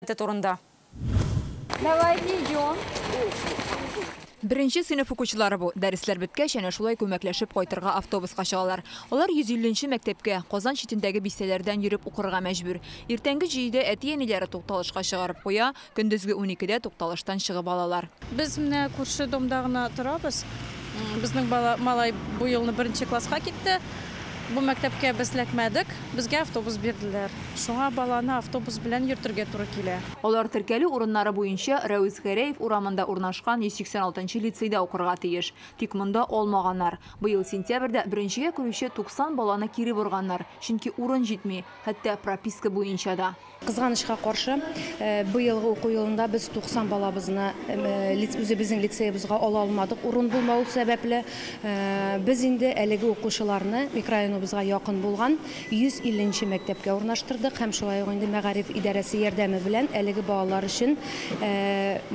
әһәмияте турында. Давайте идем. Беренче сыйныф укучылары бу. Дәресләр беткәч, әнә шулай күмәкләшеп кайтырга автобуска чыгалар. Алар 150 нче мәктәпкә Казан читендәге бистәләрдән йөреп укырга мәҗбүр. Иртәнге 7дә әти-әниләре тукталышка чыгарып куя, көндезге 12дә тукталыштан чыгып алалар. Без менә күрше домда гына торабыз. Безнең бала малай бу елны беренче класска китте. Бу мәктәпкә без эләкмәдек, безгә автобус бирделәр. Шуңа баланы автобус белән йөртергә туры килә. Алар теркәлү урыннары буенча Рәүс Гәрәев урамында урнашкан 186 нчы лицейда укырга тиеш. Тик монда алмаганнар. Быел сентябрьдә беренчегә керүче 90 баланы кире борганнар, чөнки урын җитми, хәтта прописка буенча да. Кызганычка каршы, быелгы уку елында без 90 балабызны үзебезнең лицеебызга ала алмадык, урын булмау сәбәпле. Без инде әлеге укучыларны микрорайоныбызга якын булган 150 нче мәктәпкә урнаштырдык һәм шулай ук инде мәгариф идарәсе ярдәме белән әлеге балалар өчен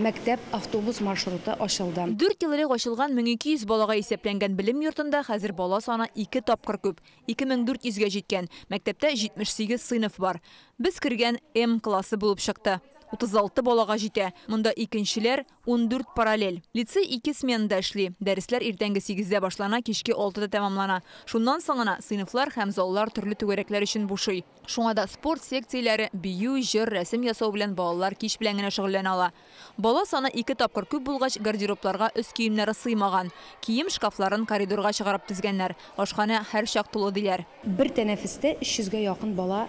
мәктәп автобус маршруты ачылды. 4 ел элек ачылган 1200 балага исәпләнгән белем йортында хәзер бала саны 2 тапкыр күп, 2400гә җиткән. Мәктәптә 78 сыйныф бар. Без кергән М классы булып чыкты. 36 балага җитә. Монда икенчеләр 14 параллель. Лицей 2 сменада эшли. Дәресләр иртәнге 8дә башлана, кичке 6да тәмамлана. Шуннан соң гына сыйныфлар һәм заллар төрле түгәрәкләр өчен бушый. Шуңа да спорт секцияләре, бию, җыр, рәсем ясау белән балалар кич белән генә шөгыльләнә ала. Бала саны 2 тапкыр күп булгач, гардеробларга өс киемнәре сыймаган. Кием шкафларын коридорга чыгарып тезгәннәр. Ашханә һәр чак тулы диләр. Бер тәнәфестә 300гә якын бала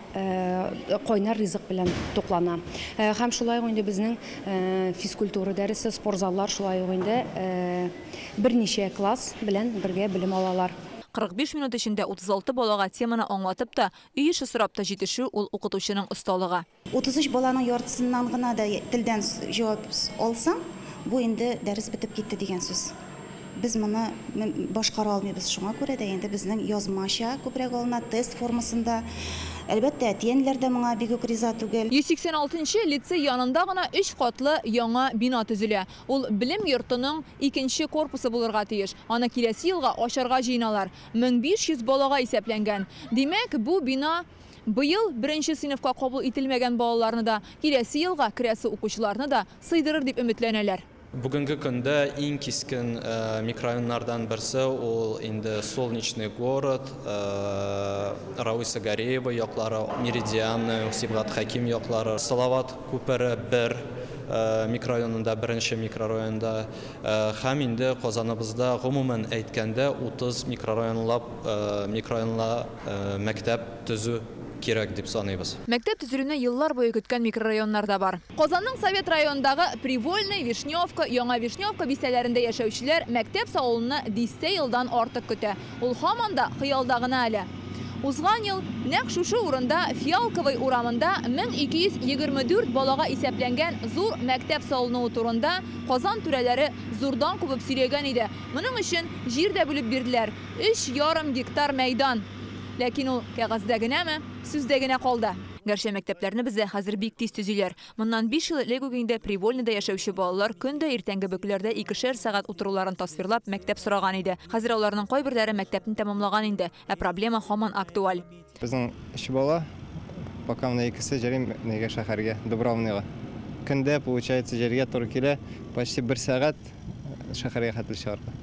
кайнар ризык белән туклана. Һәм шулай ук инде безнең физкультура дәресе, спорт заллар шулай ук инде берничә класс белән бергә белем алалар. 45 минут эчендә 36 балага теманы аңлатып та, өй эше сорап та җитешү ул укытучының осталыгы. 33 баланың яртысыннан гына да телдән җавап алсаң, бу инде дәрес бетеп китте дигән сүз. Без моны башкара алмыйбыз, шуңа күрә дә инде безнең язмача күбрәк алына, тест формасында. Әлбәттә, әти-әниләр дә моңа бик үк риза түгел. 186 нчы лицей янында гына 3 катлы яңа бина төзелә. Ул белем йортының икенче корпусы булырга тиеш. Аны киләсе елга ачарга җыеналар. 1500 балага исәпләнгән. Димәк, бу бина быел беренче сыйныфка кабул ителмәгән балаларны да, киләсе елга керәсе укучыларны да сыйдырыр дип өметләнәләр. Бүгенге көндә иң кискен микрорайоннардан берсе ул инде Солнечный город, Рауиса Гареева яклары, Меридиан, Сибгат Хәким яклары, Салават күпере 1 микрорайонында, беренче микрорайонда һәм инде Казаныбызда гомумән әйткәндә 30 микрорайонла мәктәп төзү кирәк дип саныйбыз. Мәктәп төзелүне еллар буе көткән микрорайоннар да бар. Казанның Совет районындагы Привольный, Вишневка, Яңа Вишневка бистәләрендә яшәүчеләр мәктәп салынуны дистә елдан артык көтә. Ул һаман да хыялда гына әле. Узган ел нәкъ шушы урында Фиалковый урамында 1224 балага исәпләнгән зур мәктәп салынуы турында Казан түрәләре зурдан кубып сөйләгән иде. Моның өчен җир дә бүлеп бирделәр. 3,5 гектар мәйдан. Ләкин ул кәгазьдә генәме, сүздә генә калды. Гәрчә мәктәпләрне бездә хәзер бик тиз төзиләр. Моннан 5 ел элек үк инде Привольныйда яшәүче балалар көн дә иртәнге бөкеләрдә 2 сәгать утыруларын тасвирлап мәктәп сораган иде. Хәзер аларның кайберләре мәктәпне тәмамлаган инде, ә проблема һаман актуаль. Безнең 3 бала, пока менә икесе җөрим нигә шәһәргә, Дубравныйга. Көндә, получается, җөргә туры килә, почти 1 сәгать шәһәргә хәтле чыгарга.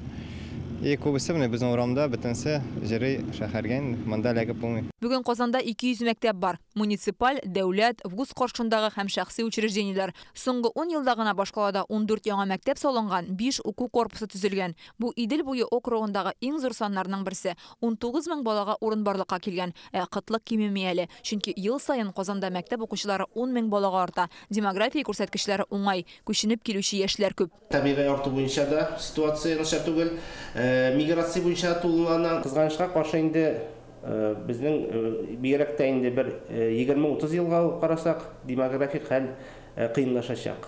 И күбесе менә безнең урамда бөтенесе җөри шәһәргә, монда эләгеп булмый. Бүген Казанда 200 мәктәп бар. Муниципаль, дәүләт, вуз каршындагы һәм шәхси учреждениеләр. Соңгы 10 елда гына башкалада 14 яңа мәктәп салынган, 5 уку корпусы төзелгән. Бу Идел буе округындагы иң зур саннарның берсе. 19 мең балага урын барлыкка килгән. Ә кытлык кимеми әле. Чөнки ел саен Казанда мәктәп укучылары 10 мең балага арта. Демография күрсәткечләре уңай, күченеп килүче яшьләр күп. Табигый арту буенча да ситуация начар түгел. Миграция буенча тулылана. Кызганычка каршы инде безнең бигрәк тә инде бер 20-30 елга карасак, демографик хәл кыенлашачак.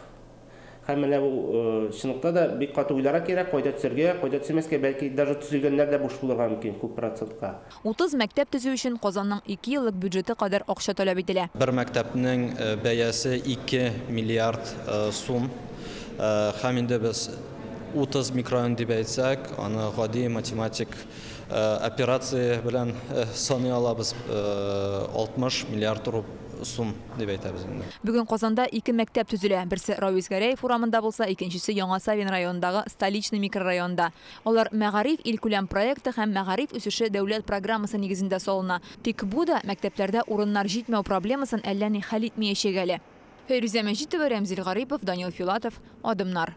Һәм менә бу чынлыкта да бик каты уйларга кирәк, кайда төзергә, кайда төземәскә, бәлки даже төзелгәннәр дә буш булырга мөмкин күп процентка. 30 мәктәп төзү өчен Казанның 2 еллык бюджеты кадәр акча таләп ителә. Бер мәктәпнең бәясе 2 миллиард сум. Һәм инде без 30 микрорайон дип әйтсәк, аны гади математик Операция белән саный алабыз, 60 миллиард сум дип әйтәбез инде. Бүген Казанда ике мәктәп төзелә. Берсе Равис Гәрәев урамында булса, икенчесе Яңа Савин районындагы Столичный микрорайонында. Алар Мәгариф илкүләм проекты һәм Мәгариф үсеше дәүләт программасы нигезендә салына. Тик бу да мәктәпләрдә урыннар җитмәү проблемасын әллә ни хәл итмәячәк әле. Фәйрүзә Мәҗитова, Рәмзил Гарипов, Данил Филатов, Адымнар.